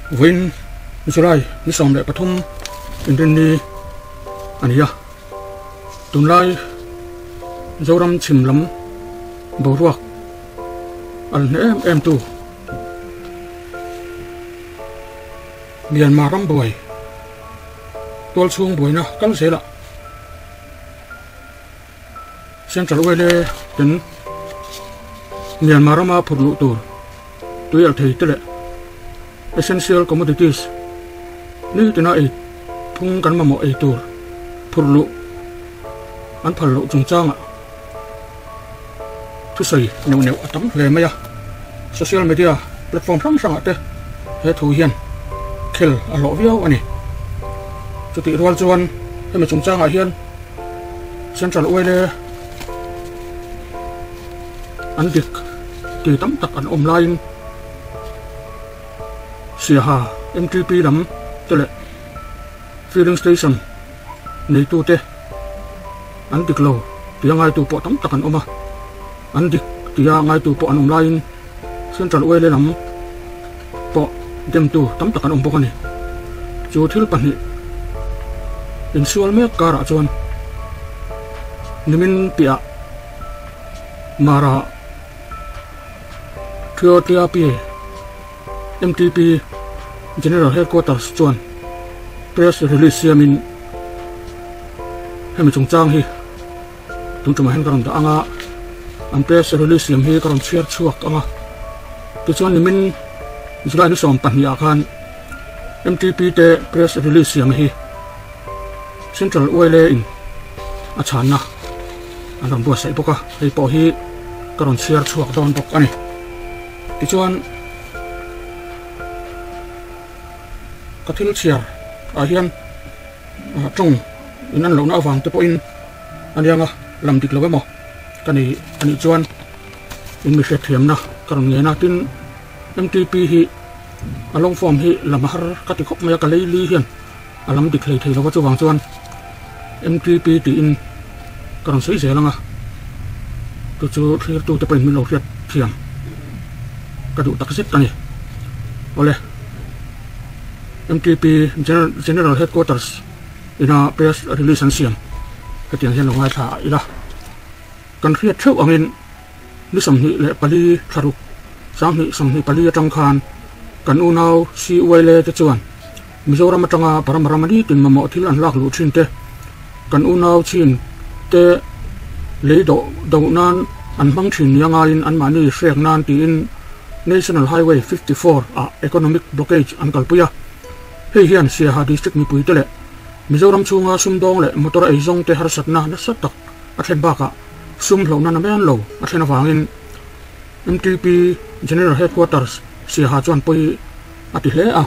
Vawiin July ni 13 inrinni a ni a, tunlai Zoram chhim lam boruak al hneh em em tu Myanmar ram buai tual chhung buaina kal zelah Central Oil ten Myanmar rama phurh luh tur tui alh thei te leh Essential Commodities ni tina ei phung kan mamawh ei tur phurh luh an phal loh chungchangah thusawi neuh neuh a tam hle mai a. Social media platform hrang hrangah te he thu hian khel a hlawh viau a ni. Chutih rual chuan hemi chungchangah hian Central Oil an dik ti tam tak an awm laiin Siaha MTP lam te leh Filling Station neitute an dik lo tia ngaitu pawh tam tak an awm a, an dik tia ngaitu pawh an awm laiin Central Oil lam pawh demtu tam tak an awm bawk a ni. Chu thil pahnih insual mek karah chuan nimin piah Mara Thiotiapi MTP General Headquarters chuan press release siamin hemi chungchang hi tun tumah hian ka rawn dah ang a, an press release siam hi ka rawn chhiar chhuak ang a. Tichuan nimin July ni 12 ah khan MTP te press release siam hi Central YLA in a chhanna an rawn buatsaih bawk a, hei pawh hi ka rawn chhiar chhuak dawn bawk a ni. Tichuan ka thil chhiar ah hian tawng in an lohna avang te pawhin a niang a, lam dik lo emaw ka nei a nih chuan in mi hriatthiamna ka rawn ngen a, tin MTP hi a long form hi lam a har ka ti khawp mai a, ka lei li hian a lam dik hlei thei lo va chuvang chuan MTP tiin ka rawn sawi zel ang a, chu chu thlirtute pawhin min lo hriat thiam ka duh tak zet a ni. Awle MTP General Headquarters ina press release an siam hetiang hian lo ngaithla ila kan hriat theuh angin ni 24 thlaruk 2024 atang khan kan unau CYLA te chuan Mizoram atanga Burma rama nitin mamawh thil an lak luh thin te, kan unau chin te lei dawh doh nan an hmang thin nia ngaiin anmahni hrek nan tiin National Highway 54 ah economic blockage an kalpui a. Hei hian Siaha District mipuite leh Mizoram chhunga sumdawng leh motor eizawng te harsatna nasa tak a thlen bakah sum hlauhna na men lo a thlen avangin MTP General Headquarters Siaha chuan pawi a ti hle a.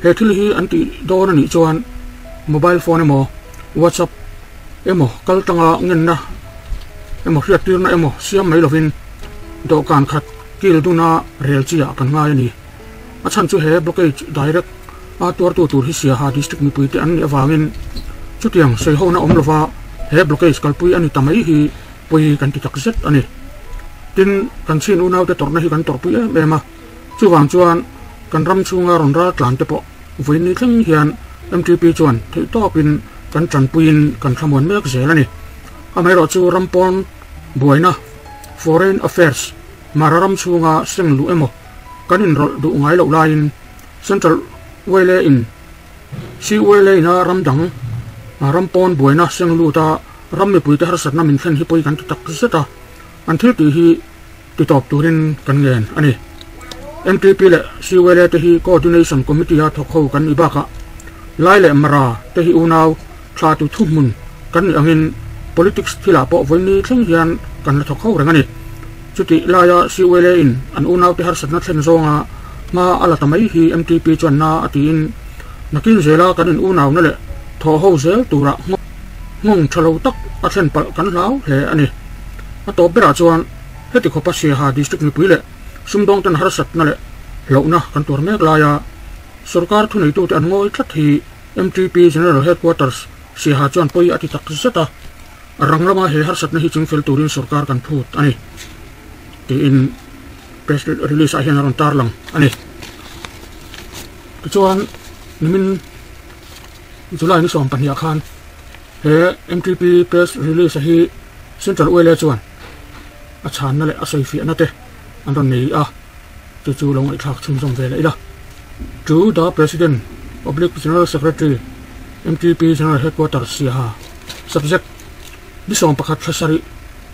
He thil hi an tih dawn a nih chuan mobile phone emaw WhatsApp emaw kal tanga ngenna emaw hriattirna emaw siam mai lovin dawhkan khat kil duna rel chi ah kan ngai a ni. A chhan chu he blockage direct a tuartu tur hi Siaha district mipuite an nih avangin chutiang sawihona awm lova he blockage kalpui a ni ta mai hi pawi kan ti tak zet a ni. Tin, kan chhin unaute tawrhna hi kan tawrhpui em em a. Chuvang chuan kan ram chhunga rawn ral tlan te pawh vawiin ni thleng hian MTP chuan theih tawpin kan tanpuiin kan thlamuan mek zel a ni. Amaherawh chu ram pawn buaina, foreign affairs, Mara ram chhunga seng luh emaw kan inrawlh duh ngai loh laiin Central YLA in CYLA ina ram dang ram pawn buaina seng lut a ram mipuite harsatna min thlen hi pawi kan ti tak zet a, an thil tih hi Ti tawp turin kan ngen a ni. MTP leh CYLA te hi Coordination Committee a thawk ho kan nih bakah Lai leh Mara te hi unau thla tu thuhmun kan nih angin politics thilah pawh vawiin thleng hian kan la thawk ho reng a ni. Chutih laia CYLA in an unaute harsatna thlen zawnga hma a la ta mai hi MTP chuan na a tiin nakin zela kan in unauna leh thawh ho zel tura nghawng tha lo tak a thlen palh kan hlau hle a ni. A tawp berah chuan heti khawpa Siaha District mipui leh sumdawngten harsatna leh hlauhna kan tuar mek laia sorkar thuneitute an ngawi tlat hi MTP General Headquarters Siaha chuan pawi a ti tak zet a, a rang lama he harsatna hi chingfel turin sorkar kan phut a ni tiin press release ah hian a rawn tarlang a ni. Tichuan nimin July ni 12 ah khan he MTP press release a hi Central ULA chuan a chhanna leh a sawifiahna te an rawn nei a, chu chu lo ngaihthlak chhunzawm ve leh ila. To the President oblique General Secretary MTP General Headquarters Siaha Subject Ni 11 thla sarih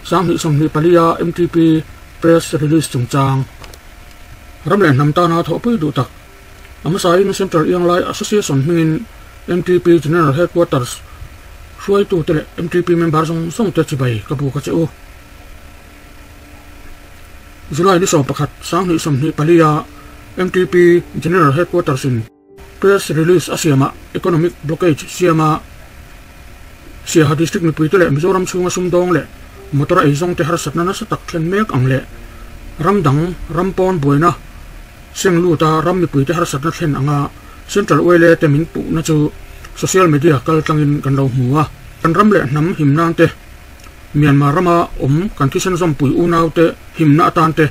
2024 a MTP Press release chungchang ram leh hnam tana thawhpui duh tak a hmasain Central Ianglai Association hmingin MTP General Headquarters hruaitute leh MTP member zawng zawng te chibai ka buk a che u. July ni 11 2024 a MTP General Headquarters in Press release a siamah economic blockage siama Siaha District mipuite leh Mizoram chhunga sumdawng leh motor a eizawngte harsatna nasa tak thlen mek ang leh ram dang ram pawn buaina seng luta ram mipuite harsatna thlen anga Central Oil te min puhna chu social media kal tlangin kan lo hmu a. Kan ram leh hnam him nan te, Myanmar rama awm kan thisen zawmpui unaute himna atan te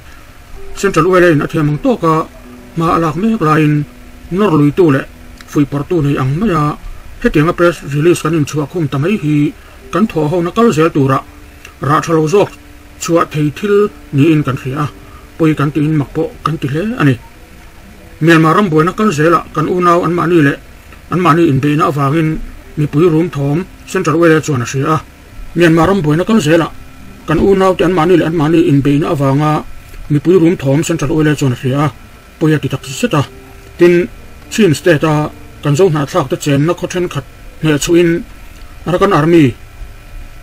Central Oil in a thiam ang tawka hma a lak mek laiin nawr luitu leh fuihpawrhtu nei ang maia hetianga press release kan inchhuah khum ta mai hi kan thawhhona kal zel tura rah tha lo zawk chhuah thei thil niin kan hria a, pawi kan tiin mak pawh kan ti hle a ni. Myanmar ram buaina kal zelah kan unau anmahni leh anmahni inbeihna avangin mipui rum thawm Central Oil chuan a hria a. Myanmar ram buaina kal zelah kan unaute anmahni leh anmahni inbeihna avanga mipui rum thawm Central Oil chuan a hria a, pawi a ti tak zet a. Tin, Chin State-a kan zo hnahthlak te chenna khaw thenkhat hnehchhuhin Arakan Army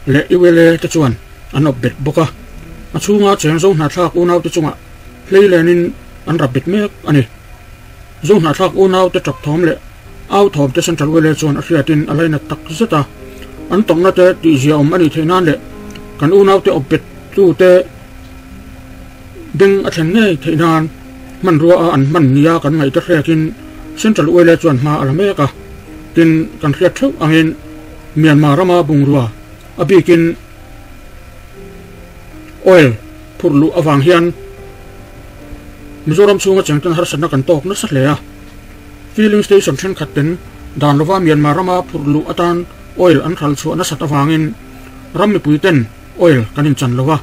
leh ULA te chuan an awp bet bawk a. A chhunga cheng zo hnahthlak unaute chungah hleilenin an rap bet mek a ni. Zo hnahthlak unaute tap thawm leh au thawm te Central Oil chuan a hriatin a lainat tak zet a, an tawngna te tihzia awm a nih theih nan leh kan unaute awp bet tute beng a thlen ngei theih nan hmanrua a an hman nia kan ngaihte hrekin Central Oil chuan hma a la mek a. Tin, kan hriat theuh angin Myanmar rama bungrua a bikin oil phurh luh avang hian Mizoram chhunga chengten harsatna kan tawk nasa hle a. Filling station thenkhat ten dan lova Myanmar rama phurh luh atan oil an hral chhuah nasat avangin ram mipui ten oil kan inchan lo a.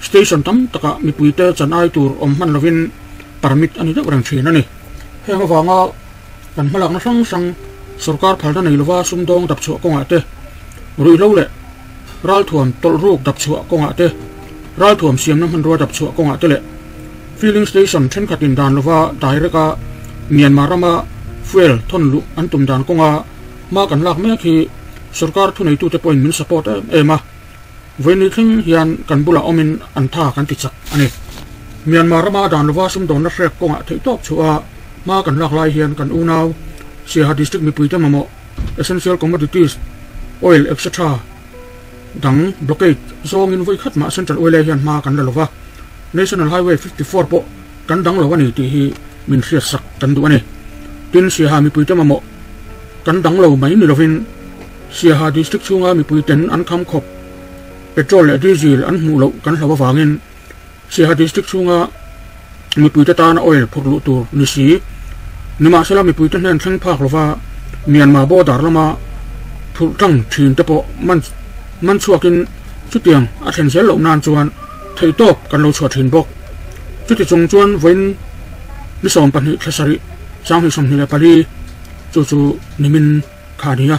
Station tam takah mipuite chan ai tur awm hman lovin permit a ni deuh reng thin a ni. Heng avanga kan hmalakna hrang hrang sorkar phalna nei lova sumdawng dapchhuah kawngah te, ruihhlo leh ralthuam tawlh ruk dapchhuah kawngah te, ralthuam siamna hmanrua dapchhuah kawngah te leh filling station thenkhatin dan lova direct a Myanmar rama fuel thawn luh an tum dan kawnga hma kan lak mek hi sorkar thuneitute pawhin min support em em a, vawiin thleng hian kan bulah awmin an tha kan ti chak a ni. Myanmar rama dan lova sumdawnna hrek kawngah theihtawp chhuah a hma kan lak lai hian kan unau Siaha district mipuite mamawh essential commodities, oil etc. Dang blockade zawngin vawi khat mah Central Oil hian hma kan la lo va, National Highway 54 pawh kan dang lo a ni tih hi min hriatsak kan duh a ni. Tin, Siaha mipuite mamawh kan dang lo mai ni lovin Siaha District chhunga mipuiten an kham khawp petrol leh diesel an hmuh loh kan hlau avangin Siaha District chhunga mipuite tana oil phurh luh tur ni si. Nimahsela mipuite hnen thleng phak lova Myanmar border lama phurh tlang thin te pawh man man chhuakin chutiang a thlen zel loh nan chuan theihtawp kan lo chhuah thin bawk. Chuti chung chuan vawiin ni 12 thla sarih 2024 chu chu nimin kha a ni a.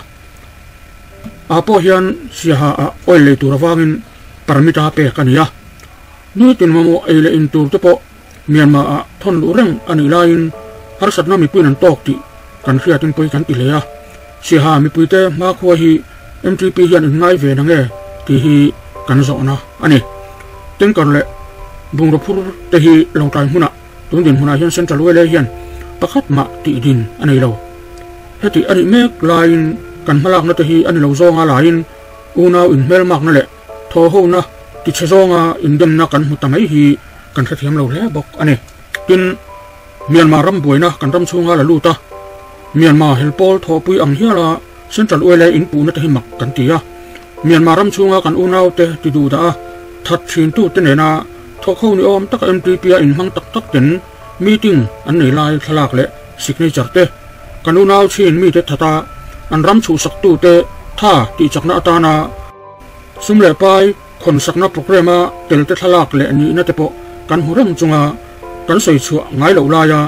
Ah pawh hian Siaha ah oil lei tur avangin permit a pek a ni a. Nitin mamawh ei leh in tur te pawh Myanmar ah thawn luh reng a nih laiin harsatna mipuiin an tawk tih kan hriatin pawi kan ti hle a. Siaha mipuite hmakhua hi MTP hian in ngai ve nange tih hi kan zawhna a ni. Tanker leh bungraw phur te hi Lawngtlai hmunah tun dinhmunah hian Central Wele hian pakhat mah tih din a nei lo. Heti a nih mek laiin kan hmalakna te hi a ni lo zawnga laiin unau inhmelmakna leh Thawhona tichhe zawnga indemna kan hmu ta mai hi kan hrethiam lo hle bawk a ni. Tin, Myanmar ram buaina kan ram chhunga la lut a, Myanmar helpawl thawhpui ang hiala Central Oil-a inpuhna te hi mak kan ti a. Myanmar ram chhunga kan unaute ti duh dah a, that thintute nena thawkho ni awm taka MTP-a inhmang tak tak ten meeting an nei lai thlalak leh signature te. Kan unau chin mite thata an ram chhuhsaktute tha tihchakna atana sum leh pai khawnsakna programme-a telte thlalak leh nihna te pawh kan hmu reng chunga kan sawi chhuah ngai loh laia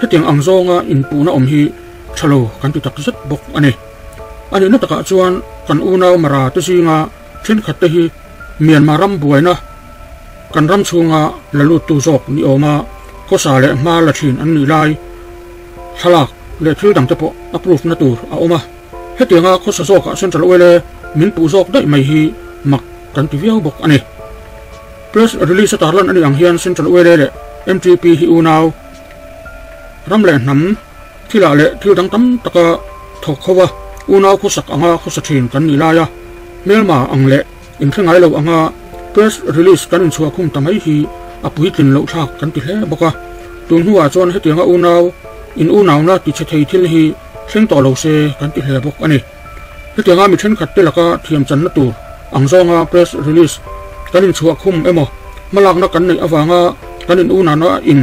hetiang ang zawnga inpuhna awm hi tha lo kan ti tak zet bawk a ni. A nihna takah chuan kan unau Mara te zinga thenkhat te hi Myanmar ram buaina kan ram chhunga la luttu zawk ni awma khawsa leh hma la thin an nih lai thlalak leh thil dangte pawh a proof na tur a awm a. Hetianga khawsa zawkah Central Oil min puh zawk daih mai hi mak kan ti viau bawk a ni. Press release a tarlan a nih ang hian Central Oil leh MTP hi unau ram leh hnam thilah leh thil dang tam taka thawk ho a, unau khawsak anga khawsa thin kan nih laia hmelma ang leh inhre ngai lo anga press release kan inchhuah khum ta mai hi a puitlin loh thlak kan ti hle bawk a. Tun hnuah chuan hetianga unau in unauna tichhe thei thil hi thleng tawh lo se kan ti hle bawk a ni. Hetianga mi thenkhat te laka thiam channa tur ang zawnga press release kan inchhuah khum emaw hmalakna kan neih avanga kan in unana in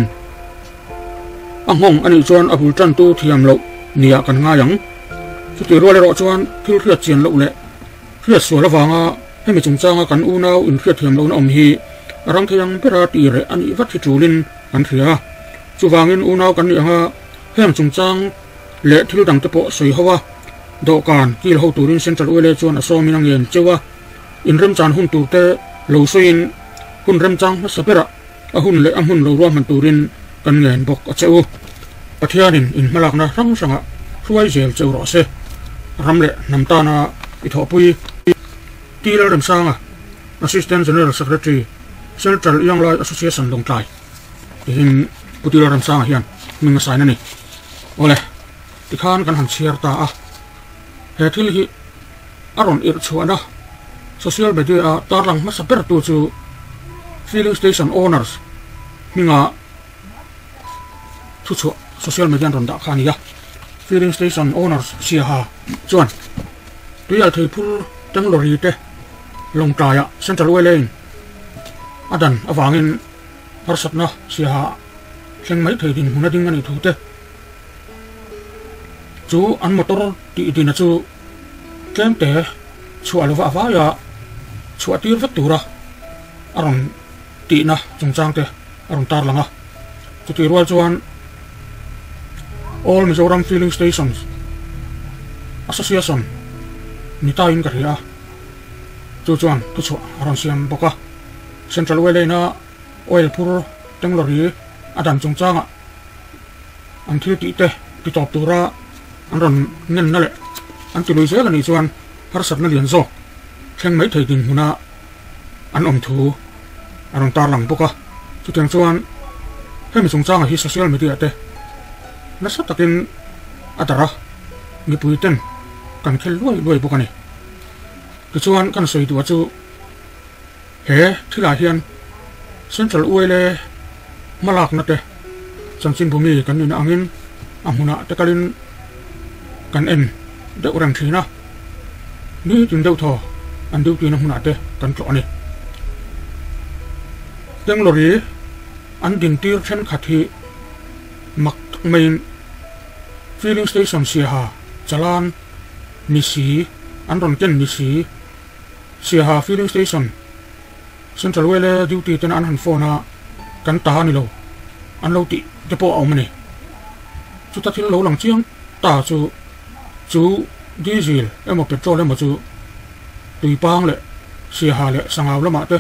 a nghawng a nih chuan a bul tantu thiam loh nia kan ngai ang. Chutih rual erawh chuan thil hriat chian loh leh hriat sual avanga hemi chungchanga kan unau inhriat thiam lohna awm hi a rang thei ang bera tih reh a nih vat hi tulin kan hria. Chuvangin unau kan nih anga heng chungchang leh thil dangte pawh sawi ho a, dawhkan kil ho turin Central ULA chuan a sawmin a ngen cheu a, inremchan hun turte lo sawiin hun remchang hmasa berah a hun leh a hmun lo ruahman turin kan ngen bawk a che u. Pathianin in hmalakna hrang hrangah hruai zel cheu rawh se. Ram leh hnam tana i thawhpui. T. Lalremsanga, Assistant General Secretary, Central Young Lai Association Lawngtlai. Tiin Pu Tila Ramsanga hian hming a sign a ni. Awle, tikhan kan han chhiar ta a. He thil hi a rawn irh chhuahna social media a tarlang hmasa ber tu chu filling station owners hminga thuchhuah social media an rawn dah kha a ni a. Filling station owners Siaha chuan tuialthei phur tank lorry te Lawngtlaiah Central Oil in a dan avangin harsatna siaha thleng mai thei dinhmun a ding a nih thu te chu an motor tih dina chu tlem te chhuah lova a vaia chhuah tir vek tura a rawn tihna chungchang te a rawn tarlang a. Chutih rual chuan All Mizoram Filling Stations Association ni tain ka hria a, chu chuan thuchhuah a rawn siam bawk a. Central Oil Lane-a oil phur tank lorry a dan chungchangah an thil tih te ti tawp tura an rawn ngenna leh an ti lui zel a nih chuan harsatna lian zawk thleng mai thei dinhmuna an awm thu a rawn tarlang bawk a. Chutiang chuan hemi chungchangah hi social media te nasa takin a darh a, mipui ten kan khel luai luai bawk a ni. Tichuan kan sawi duh a chu. He thilah hian Central ULA hmalakna te chanchinbu mi kan nihna angin a hmunah te kalin kan en deuh reng thin a, nitin deuh thaw an duty na hmunah te kan tlawh a ni. Tank lorry an din tir thenkhat hi mak tak maiin filling station siaha chalan ni si an rawn ken ni si. Siaha filling station Central Wele duty tena an han phone a, kan ta a ni lo, an lo tih te pawh a awm a ni. Chuta thil lo lang chiang ta chu chu diesel emaw petrol emaw chu Tuipang leh Siaha leh Sangau lamah te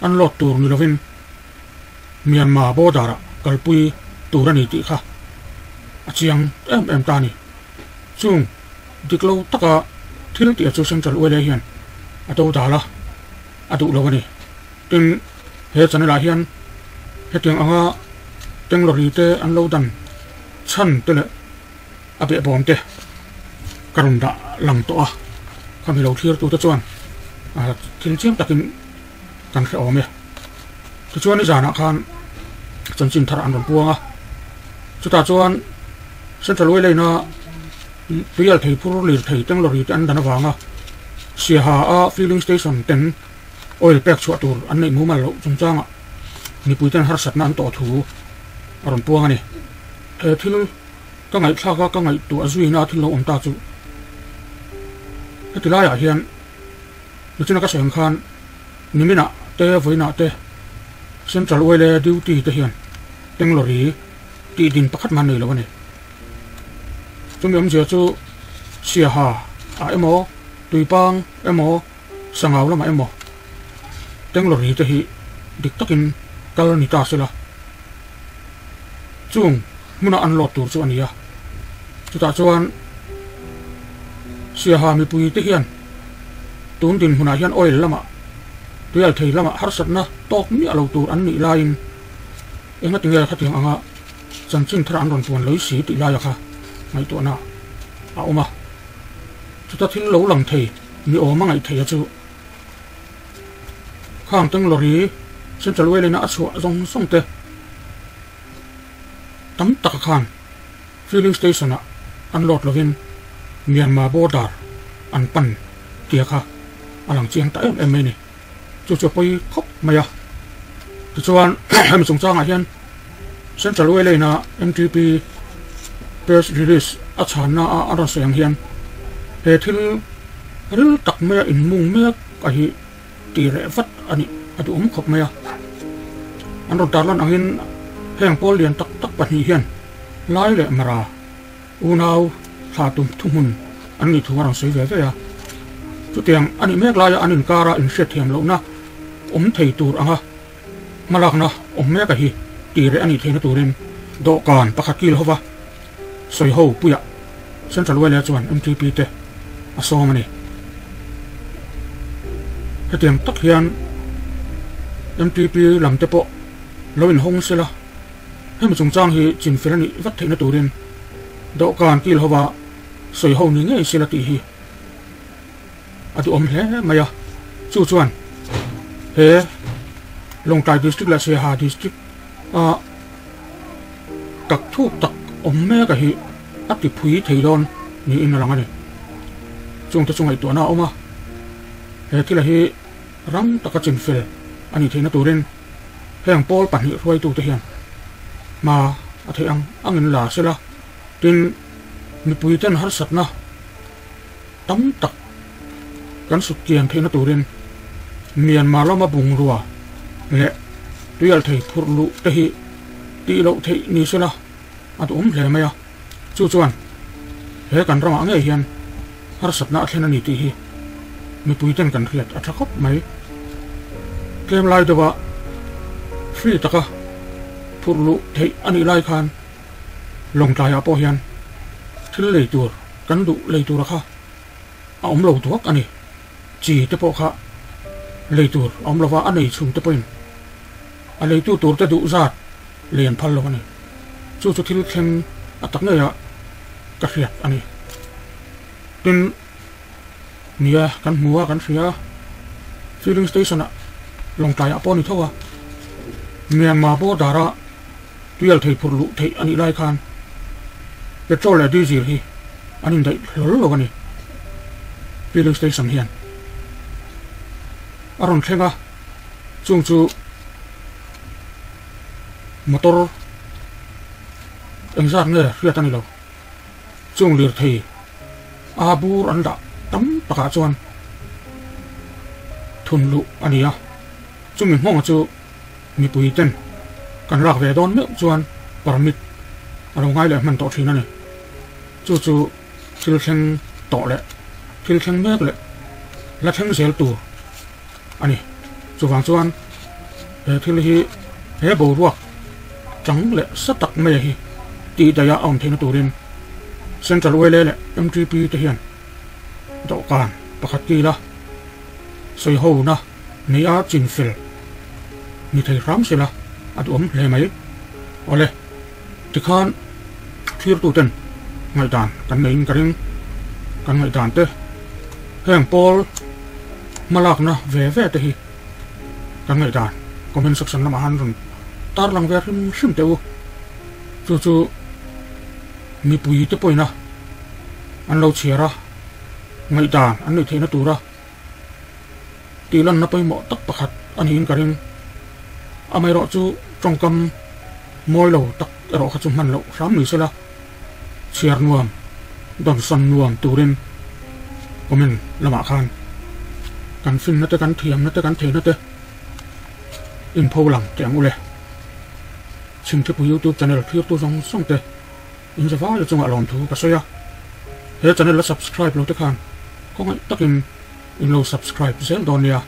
an load tur ni lovin Myanmar border ah kalpui tur a ni tih kha a chiang em em ta a ni. Chung Dik lo taka thil tih chu Central ULA hian a do dal a, a duh lo a ni. Tin, he channel ah hian hetiang anga tank lorry te an lo dan chhan te leh a behbawm te ka rawn dah lang tawh a, khami lo thlir tute chuan thil chiang takin kan hre awm e. Tichuan nizanah khan chanchin thar an rawn puang a, chutah chuan Central ULA ina Tuial thei phur lir thei tank lorry te an dan avanga Siaha a filling station ten oil pek chhuah tur an neih mumal loh chungchangah mipui ten harsatna an tawh thu a rawn puang a ni. He thil Ka ngaihthlak a, ka ngaihtuah zuina thil lo awm ta chu heti laiah hian nichina ka sawi ang khan niminah te vawiinah te Central Oil duty te hian Tenglawri tih din pakhat mah an nei lo a ni. Chumi awmzia chu Siaha ah emaw Tuipang emaw Sangau lamah emaw Tenglawri te hi dik takin kal ni ta sela chung hmuna an lawt tur chu a ni a. Chutah chuan Siaha mipui te hian tun dinhmunah hian oil lamah tuial thei lamah harsatna tawk miah lo tur an nih laiin Engati nge khatiang anga chanchin thar an rawn puan lei si tih laia kha ngaihtuahna a awm a. Chuta thil lo lang thei ni awm a ngaih theih a chu khang teng lawri Central Oil ina a chhuah zawng zawng te tam taka khan filling station ah an load lovin Myanmar border an pan tia kha a lang chiang ta em em mai a ni. Chu chu a pawi khawp mai a. Tichuan hemi chungchangah hian Central Oil Lane-a MTP press release a chhanna a a rawn sawi ang hian he thil ril tak maia inmung mek a hi tih reh vat a nih a duhawm khawp mai a. An rawn tarlan angin heng pawl lian tak tak pahnih hian Lai leh Mara Unau thla tum thuhmun an nih thu a rawn sawi ve ve a. Chutiang a nih mek laia an inkara inhriatthiam lohna awm thei tur anga hmalakna awm mek a hi tih reh a nih theihna turin dawhkan pakhat kil hova sawi ho puiah Central Wellea chuan MTP te a sawm a ni. Hetiang tak hian MTP lam te pawh lo inhawng sela. Hemi chungchang hi chinfel a nih vat theihna turin dawhkan kil hova sawi ho ni ngei sela tih hi a duhawm hle mai a. Chu chuan he Lawngtlai District leh Siaha District a tak thuk tak awm mek a hi a ti phui thei dawn niin a lang a ni. Chungte chu ngaihtuahna a awm a, he thila hi rang taka chinfel a nih theihna turin Heng pawl pahnih hruaitute hian hma a theih ang angin la sela, tin mipuiten harsatna tam tak kan sut kian theihna turin Myanmar lama bungrua leh tuialthei phurh luh te hi tih loh theih ni sela a duhawm hle mai a, chu chuan he kan ramah ngei hian harsatna a thlen a ni tih hi mipuiten kan hriat a tha khawp mai. Tlem lai deuha free taka phurh luh theih a nih lai khan Lawngtlaiah pawh hian thil lei tur kan duh lei tura kha a awm lo duak a ni. Chi te pawh kha lei tur a awm lova a nei chhung te pawhin a leitu tur te duh zat lei an phal lo a ni. Chu chu thil thleng a tak ngeiah ka hriat a ni. Tin, nia kan hmu a, kan hria a, filling station ah Lawngtlaiah pawh a ni tho a, Myanmar border a tuial thei phurh luh theih a nih lai khan petrol leh diesel hi an indaih hlawl lo a ni. Filling station hian a rawn thleng a, chung chu motor engzat nge hriat a ni lo. Chung lirthei a bur an dah tam takah chuan thun luh a ni a, chumi hmawng chu mipui ten kan lak ve dawn meuh chuan permit a lo ngai leh hman tawh thin a ni. Chu chu thil thleng tawh leh thil thleng mek leh la thleng zel tur a ni. Chuvang chuan he thil hi he boruak chang leh sa tak mai hi tih daih a awm theihna turin Central YLA leh MTP te hian dawhkan pakhat kila sawihona nei a chinfel ni thei hram sela a duhawm hle mai. Awle, tikhan thirtuten ngaihdan kan neiin ka ring, kan ngaihdan te heng pawl hmalakna ve ve te hi kan ngaihdan comment section lamah han rawn tarlang ve hrim hrim teh u. Chu chu mipui te pawhin a an lo chhiar a, ngaihdan an neih theihna tura tih lanna pawimawh tak pakhat a niin ka ring. Amaherawh chu tawngkam mawi lo tak erawh kha chu hman loh hram ni sela. Chhiar nuam, dawnsawn nuam turin comment lamah khan kan finna te, kan thiamna te, kan theihna te inpho lang teh ang u le. Chhimthipui YouTube channel thirtu zawng zawng te inzavai chungah lawmthu ka sawi a, he channel la subscribe lo te khan khawngaih takin in lo subscribe zel dawn nia.